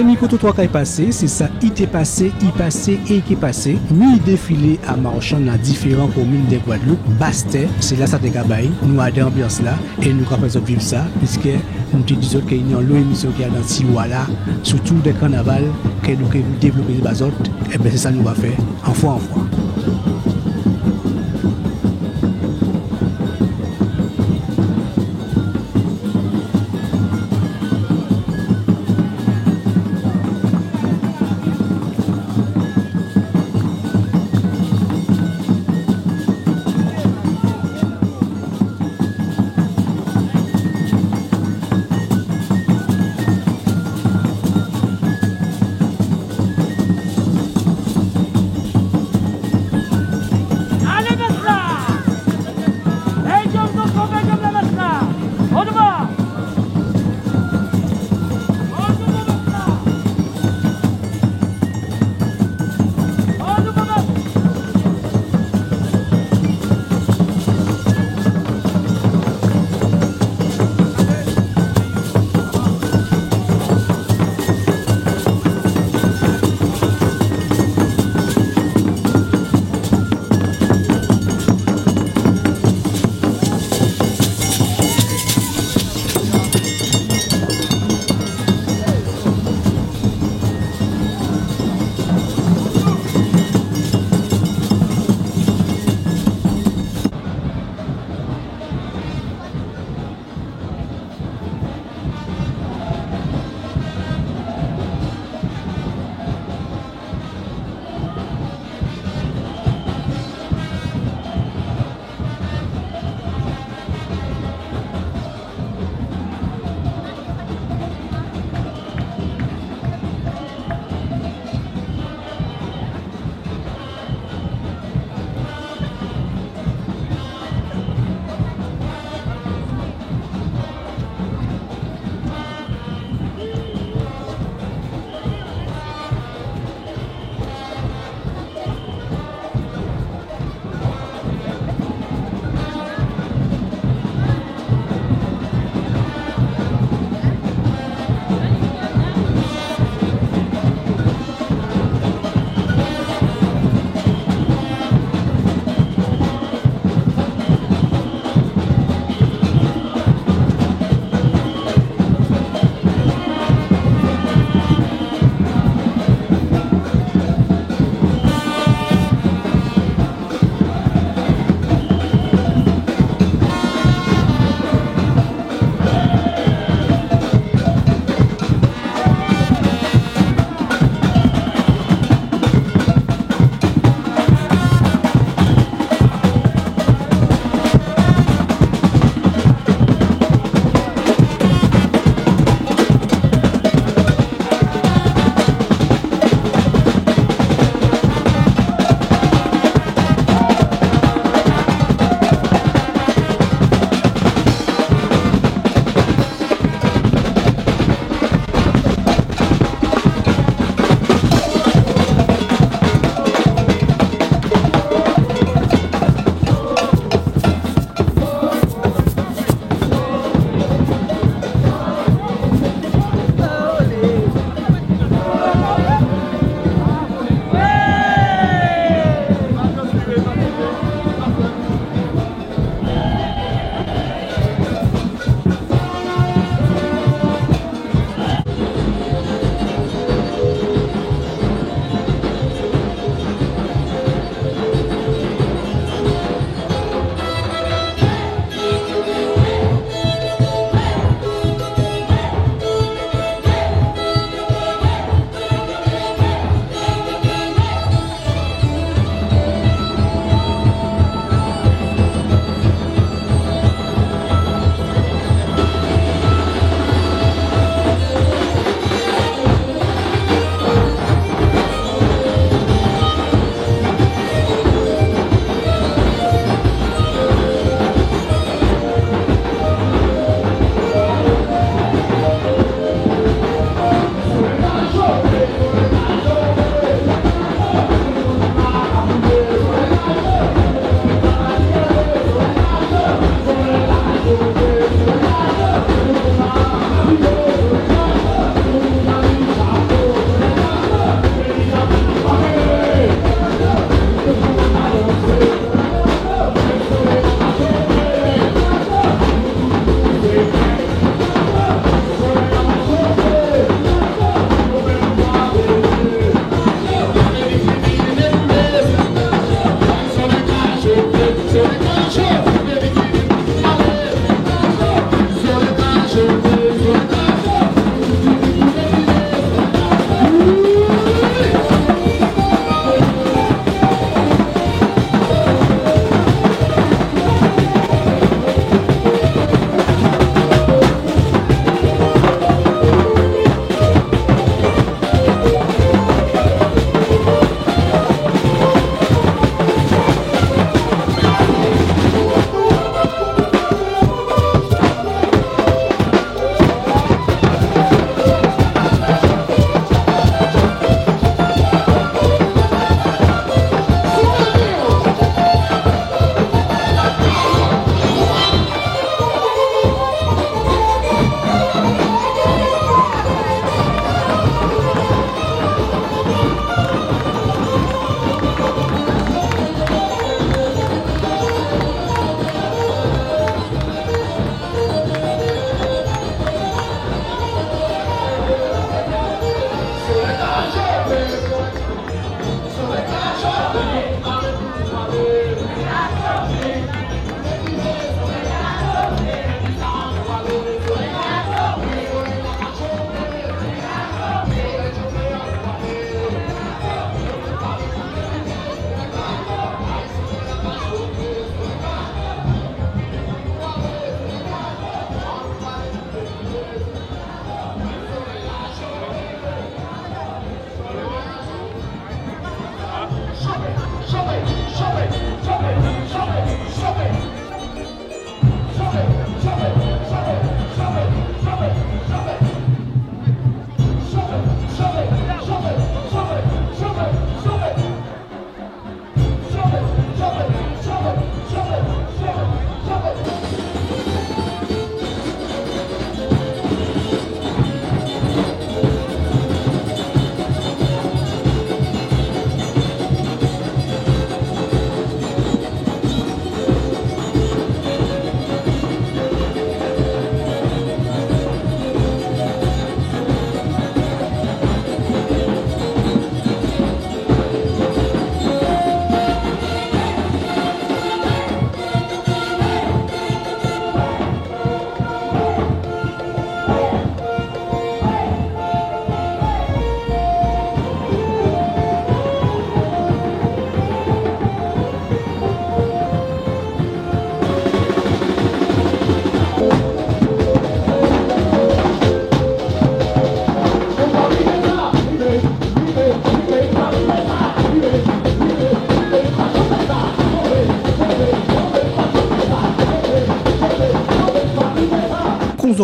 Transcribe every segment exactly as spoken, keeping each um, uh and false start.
Mikrotrotwa kay pasé, sé sa i té pasé, i pasé é i ké pasé. Mi défilé a machann a diféran komin dè Gwadloup, Bastè, sé la sa té ka bay. Nou adan anbyans-la é nou ka fè zòt viv sa, piskè nou té di zòt kè ni anlo émisyon ki adan tiwa-la, sitou dè kannaval, kè nou ké dévlopé ba zòt. Ében, sé sa nou va fè, an fwa an fwa.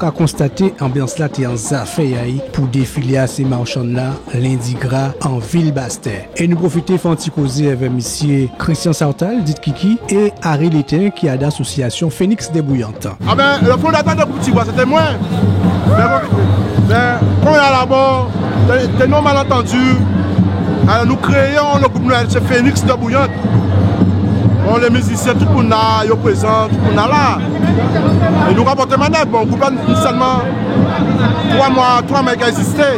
ka konstaté anbyans-la té an zafè a'y pou défilé a sé machann-la, Lendi Gra, an vil Bastè. É nou pwofité fè on ti kozé avè misié Christian Sartal, dit Kiki, é Harry Létin, ki adan asosiasion Phénix des Bouillantes. A ben, le fondateur de groupe Ti Bwa, c'était moi. Mais bon, mais quand il y a là-bas, t'es, t'es normal entendu. Alors, nous créons le groupe Noël, c'est Phénix des Bouillantes. Bon, les musiciens, tout moun-la, yo prézan, tout moun-la la. É nou ka pòté mannèv, bon, group-la ni selman twa mwa, twa mwa ki ka ekzisté.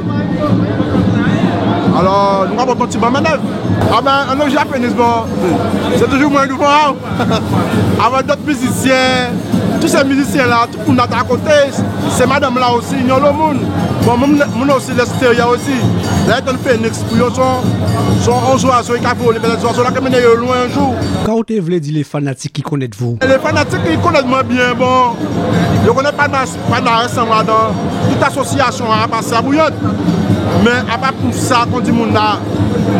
Alò, nou ka pòté on ti bwen mannèv. A ben, an objé a Phénix, bon, sé toujou mwen douvan, hein. Avè dot mizisien, tout sé mizisien-la, tout moun-la té a koté, sé madanm-la osi, ni onlo moun. Bon, moun, moun osi, lèstériè osi. La, étan Phénix, pou yo, sé on, sé on zwazo ki ka volé, mé zwazo-la ka mennen yo lwen on jou. Ka ou té vlé di lé fanatik ki konnet vou? Lé fanatik ki konnet mwen bien, bon, yo konnet palmarès, palmarès an mwen adan tout asosiasion-la, apa Sè Bouyant. Mé apa pou sa, kon di moun-la,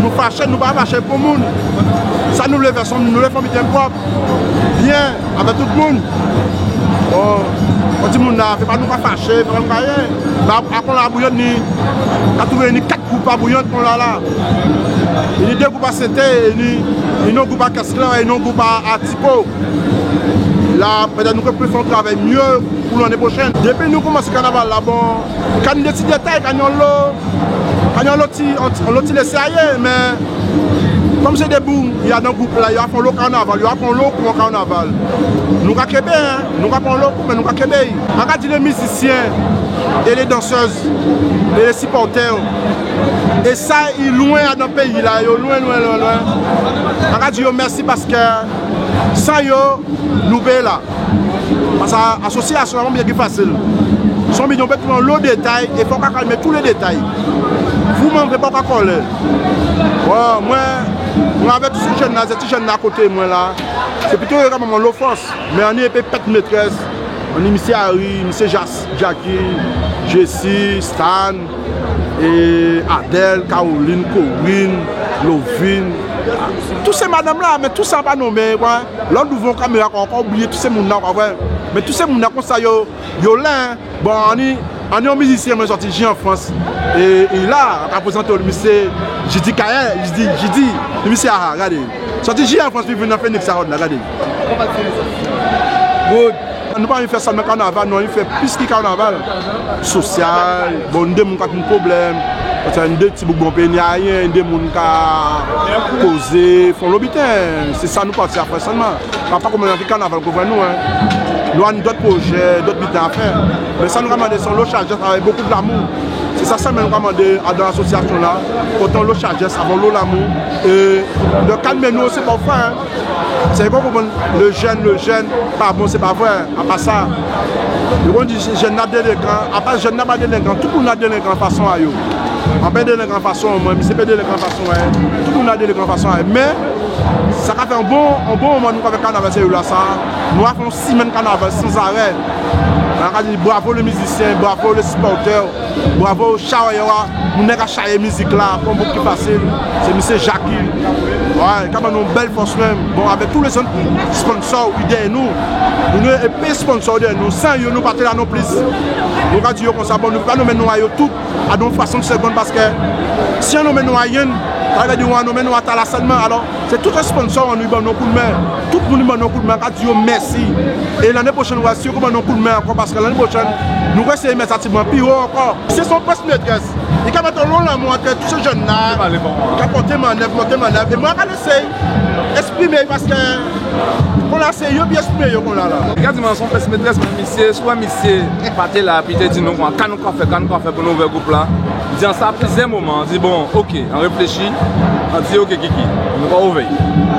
nou faché, nou pa faché pou moun. Sa nou vlé fè, sé nou vlé fè on biten pwòp, bien, avè tout moun. Bon, kon di moun-la, fò pa nou ka faché, fò pa nou ka ayen. Mé a, a kon la Bouyant ni, ka touvé ni kat group a Bouyant kon la la. Ni dé group a Senté, ni, ni on group a Kès Klè, ni on group a, a Tipo. La, pétet nou ké pé fè on travay mié pou lanné pwochèn. Dépi nou koumansé kannaval-la, bon, ka ni dé ti détay, ka ni onlo, ka ni onlo ti, on, onlo ti lésé ayé, mé kon sé dé boug, i adan group-la, yo ka fè onlo kannaval, yo ka pran onlo kou an kannaval. Nou ka kenbé, hein, nou ka pran onlo kou, mé nou ka kenbé. An ka di lé mizisien, é lé dansèz, é lé sipòtè, é sa i lwen adan péyi-la, yo lwen, lwen, lwen, lwen. An ka di yo mèsi paskè san yo, nou pé la. Paskè asosiasion-la pa on biten ki fasil. Sé on biten ou pé touvé onlo détay, é fò ou ka kalmé tout lé détay. Vou menm, fò pa ou ka kòlè. Bon, mwen, mwen avè tout sé jenn-la, sé ti jenn-la a koté mwen la, sé plito yo ka ban mwen onlo fòs. Mé an ni épé pèt métrès, an ni misié Harry, misié Jas-, Jacky, Jessie, Stan, é Adèle, Caroline, Corinne, Lovine, tout sé madanm-la, mé tout sa pa nonmen, kwa. Lè ou douvan on kaméra, kwa, ou ka oubliyé tout sé moun-la, kwa, vwè. Mé tout sé moun-la kon sa, yo, yo la, hein. Bon, an ni, an ni on mizisien mwen sòti J an Frans. É, é la, an ka prézanté'w, misié J D Kael, J D, J D, misié, a, gadé. Sòti J an Frans, li vin an Phoenix a Rod la, gadé. Good. Nou pa anvi fè selman kannaval, nou anvi fè plis ki kannaval. Sosyal, bon, ni dé moun ka ni pwoblèm. Paskè ni dé ti boug bon pé ni ayen, ni dé moun ka kozé, fè onlo biten. Sé sa nou pati a fè selman. Pa, pa kon manniè ki kannaval ki ouvè nou, hein. Nou ni dot pwojé, dot biten a fè. Mé sa nou ka mandé, sé onlo sajès avèk bokou d'lamour. Sé sa selman nou ka mandé adan asosiasion-la. Pòté onlo sajès, avèk onlo lamour. É dè kalmé nou osi pafwa, hein. Sé kon konprann, le jeune, le jeune, pa bon, sé pa vré, a pa sa. Yo konn di jenn-la délenkan, a pa jenn-la pa délenkan, tout moun-la délenkan fason a yo. An pa délenkan fason mwen, misié pé délenkan fason a yo, tout moun-la délenkan fason a yo. Mé sa ka fè on bon, on bon moman nou ka fè kannaval sérié la sa. Nou ka fè on simenn kannaval san zarè. An ka di bravo lé mizisien, bravo lé sipòtè, bravo charayè-a, moun-la ka chayé mizik-la, pa on boug ki fasil, sé misié Jacky. Wè, i ka ban nou on bel fòs menm. Bon, avèk tout lézot sponsò ki dèyè nou. Nou ni épé sponsò dèyè nou. San yo, nou pa té la non plis. Nou ka di yo kon sa, bon, nou pé pa nonmen non a yo tout adan on fraksyon dè sigonn, paskè si an nonmen non a yonn, sa vé di an nonmen non a tala selman. Alò, sé tout sponsò an nou ki ban nou koudmen. Tout moun ki ban nou koudmen, an ka di yo mèsi. É lanné pwochèn, wè, si yo ké ban nou koudmen ankò, paskè lanné pwochèn, nou ké éséyé mèt sa tibwen pi wo ankò. Sé on pyès métrès. I ka mèt onlo lanmou ant tout sé jenn-la. I ka pòté mannèv, pòté mannèv. É mwen, an ka éséyé èksprimé, paskè kon la sé yo ki èksprimé yo kon la la. I ka di mwen sé on pyès métrès, mé misié, si ou wè misié pa té la, épi i té di nou kon ka nou ka fè, ka nou ka fè pou nou ouvè gwoup-la. Di an sa pliziè moman, an di bon, oké, an réfléchi, an di oké Kiki, nou ka ouvè.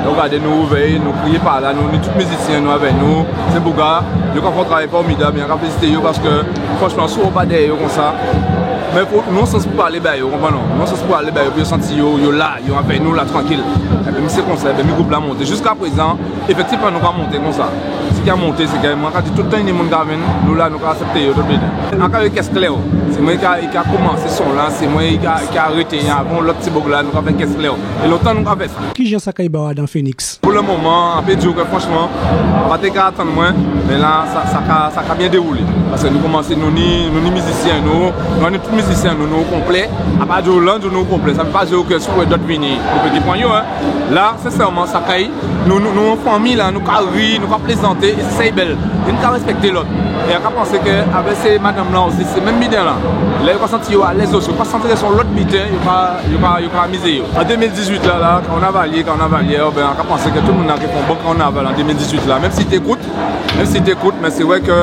Donk gadé, nou ouvè, nou kriyé pa la, nou ni tout mizisien nou avèk nou, sé boug-la, yo ka fè on travay fòmidab, é an ka félisité yo paskè franchman si ou pa dèyè yo kon sa, Mé fo nou an sans pou palé ba yo, ou konprann, non? Nou an sans pou palé ba yo, pou yo santi yo, yo la, yo avè nou la, trankil. Ében, sé konsa, ében, gwoup-la monté. Jiska prézan, éfektivman, nou ka monté konsa. Sé ka monté, sé ka, mwen ka di tout tan ni moun ka vin, nou la, nou ka aksepté yo, tout biten. An ka fè Kès Klè. Sé mwen ki ka, ki ka koumansé son-la, sé mwen ki ka, ki ka arété avan lot ti boug-la, nou ka fè Kès Klè. É lontan nou ka fè sa. Kijan sa kay ba'w adan Phoenix? Pou lè moman, an pé di'w ke franchman, pa té ka atann mwen, mé la, sa, sa ka, sa ka byen déwoulé. Paske nou koumansé, nou ni, nou ni mizisyen nou, nou ni tout mizisyen nou, nou konplè. A pa di'w la, nou konplè. Sa vé pa di ke si ou wè dot vini, ou pé ké pran yo, en. La, sensèman, sa kay, nou, nou, nou an fanmi la, nou ka ri, nou ka plézanté, é sé sa ki bel. É nou ka respekté lot. É an ka pansé ke avè sé madanm-la osi, sé menm biten-la. Lè yo ka santi yo alez osi, yo ka santi yo sé on lot biten, yo ka, yo ka, yo ka amizé yo. An dé mil dizuit la, la, kannavalyé, kannavalyè, ben, an ka pansé ke tout moun-la ké fè on bon kannaval an dé mil dizuit la, menm si té kout, menm si té kout, mé sé vré ke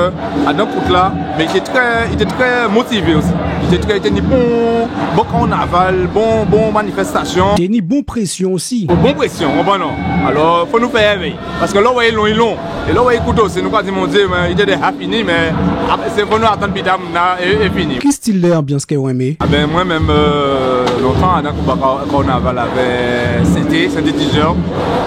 adan kout-la, mé i té trè, i té trè motivé osi. I té trè, i té ni bon, bon kannaval, bon, bon manifestasyon. Té ni bon présyon osi. Bon présyon, ou konprann, non? Alò, fo nou fè avè. Paske lè ou wè i lon, i lon. É lè ou wè i kout osi, nou ka di, Bondyé, mé i té déja fini, mé apré, sé pou nou atann pita, moun-la, é, é fini. Ki stil dè anbyans ke ou enmé? A ben, mwen menm, euh, lontan, adan gwoup a ka-, kannaval avè senté, sentétizè,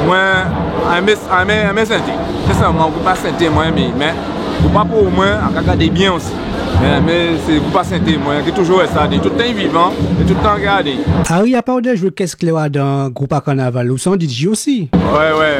mwen enmé, enmé, enmé senté. Sensèman, gwoup a senté, mwen enmé, mé gwoup a pou mwen, an ka gadé byen osi. Mé, mé sé gwoup a senté, mwen, ki toujou wè sa, di tout tan i vivan, é tout tan gadé. Ari, apa ou dè jwé kès klè adan gwoup a kannaval, ou sé on D J osi? Wè, wè.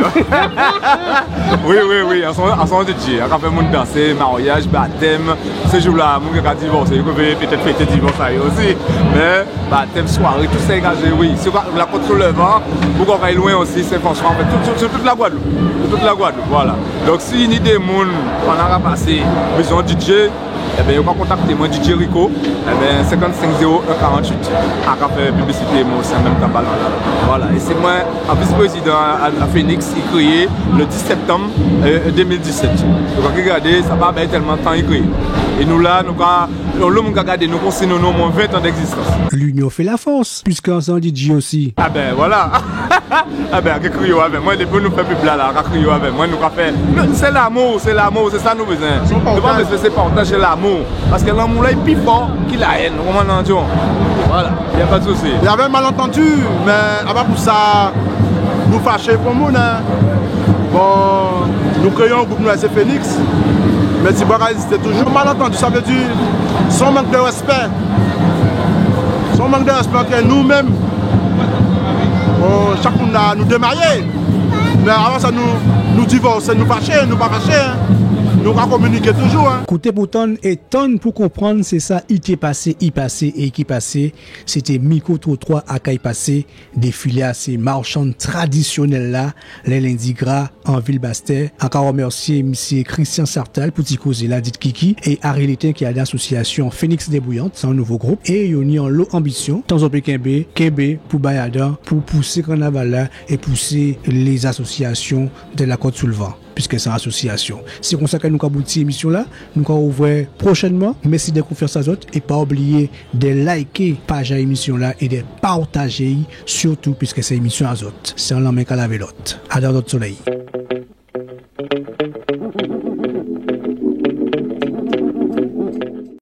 Wi, wi, wi, an sé on, an sé on D J, an ka fè moun dansé, maryaj, batèm, sé jou-la, moun ki ka divòsé, yo ké pétèt fété divòs a yo osi. Mé batèm, swaré, tout sa i ka jwé, wi. Si ou ka, Lakòt sou Lèvan, ou ka alé lwen osi, Sen Franswa, an fèt, tout, tout, tout, tout Lagwadloup. Tout Lagwadloup, vwala. Donk, si ni dé moun, pandan an ka pasé, bizwen on D J, ében, yo ka kontakté mwen, D J Rico, ében, senkant-senk zéro en karant-uit. An ka fè piblisité mwen osi an menm tan, balan-la. Vwala. É sé mwen, an vis-prézidan a, a, a Phoenix, i kréyé le dis septanm, euh, dé mil disèt. Donk, an ka gadé, sa pa bay tèlman tan i kréyé. É nou la, nou ka, lè moun ka gadé nou, konsi nou ni omwen ven tan d'egzistans. L'union fait la force, puiske an sé on D J osi. A ben, vwala. A ben, an ka kriyé avè mwen, dépi nou fè pib-la, la, an ka kriyé avè mwen, nou ka fè. Sé lanmou, sé lanmou, sé sa nou bizwen. Nou pa bizwen, sé patajé lanmou. Paske lanmou-la, i pi fò ki lahèn. Ou konprann, non? Vwala, y a pas de souci. Y avait un malentendu, mé a pa pou sa, nou faché pou moun, en. Bon, nou kréyé on gwoup, nou, sé Phoenix. Mé ti bwa ka egzisté toujou. Malentendu, sa vé di, sé on mank dè respè. Sé on mank dè respè ant nou menm. Bon, chak moun la, nou démayé. Mé avan sa, nou, nou divòsé, nou faché, nou pa faché, en. Nou ka kominiké toujou, en. Kouté pou tann é tann pou konprann, sé sa i té pasé, i pasé é ki pasé. Sé té Mikrotrotwa a kay pasé. Défilé a sé machann tradisyonèl-la, lè lendi gra, an vil Bastè. An ka rèmèsyé misyé Christian Sartal pou ti kozé-la, dit Kiki, é Harry Létin ki adan asosyasyon Phoenix Débouillante, sé on nouvo gwoup, é yo ni onlo anbisyon, tan zòt pé kenbé, kenbé pou bay adan, pou pousé kannaval-la é pousé lé asosyasyon dè Lakòt sou Lvan, piske sé on asosyasyon. Sé konsa ke nou ka bout ti émisyon-la, nou ka wouvwè pwochènman. Mèsi dè konfyans a zòt é pa oubliyé dè liké paj a émisyon-la é dè patajé'y, sitou piske sé émisyon a zòt. Sé on lanmen ka lavé lòt. A on dòt solèy.